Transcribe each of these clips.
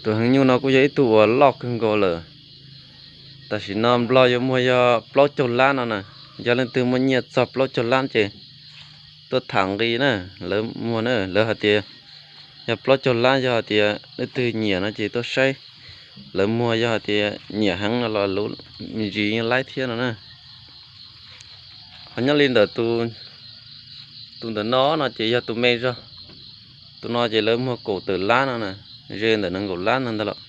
Tus heev nyuj no kuj yog ib tug uas loj kawg nkaus lawm. Tam sim no Nplog yuav muag yog plaub caug lab no na. Yog leej twg muaj nyiaj txog plaub caug lab ces tuaj tham nqi na, lawv muag na, lawv hais tias yog plaub caug lab, yog hais tias leej twg nyiam no ces tuaj saib lawv muag, yog hais tias nyiam heev no los lawv me ntsis yeej laib thiab no na. Ho nyob li ntawm tus ntawm no no ces yog tus me zog. Tus no ces lawv muag kaum tawm lab no na, ze ntawm nees nkaum lab no ntag los.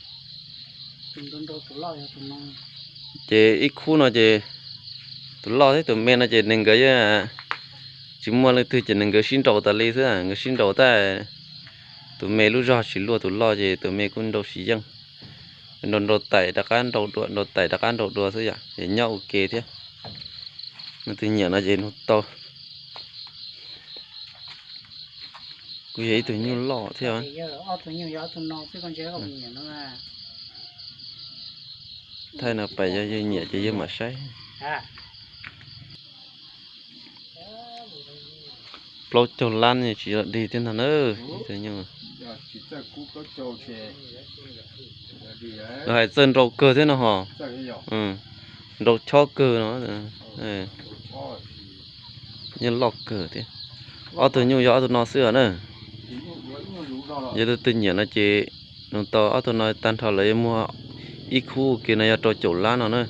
Ces ib khub no ces tus loj thiab tus me no ces nws nkawd yeej tsis muaj leej twg ces nws nkawd sib nraus tas li xwb, nkawd sib nraus tas. Tus me lub zog tsis luaj tus loj ces tus me kuj nraus tsis yeej. Nraus nraus tais rov qab nraus dua, nraus tais rov qab nraus dua xwb yom, ces nyob ua ke thiab. Leej twg nyiam no ces nug tau. Kuj yog ib tug nyuj loj thiab. Thaij no pais yog yawg nyiam ces yawg mam saib. Plaub caug lab tsis yog dig thiab ntag na. Lawv hais txawj nraus kawg thiab no ho. Nraus chob kawg no. Yeej loj kawg thiab. Ob tug nyuj yog ob tug no xwb os na. Yog leej twg nyiam no ces nug tau ob tug no tag nrho lawv yuav muag ib khub ua ke no yog rau caum lab no na.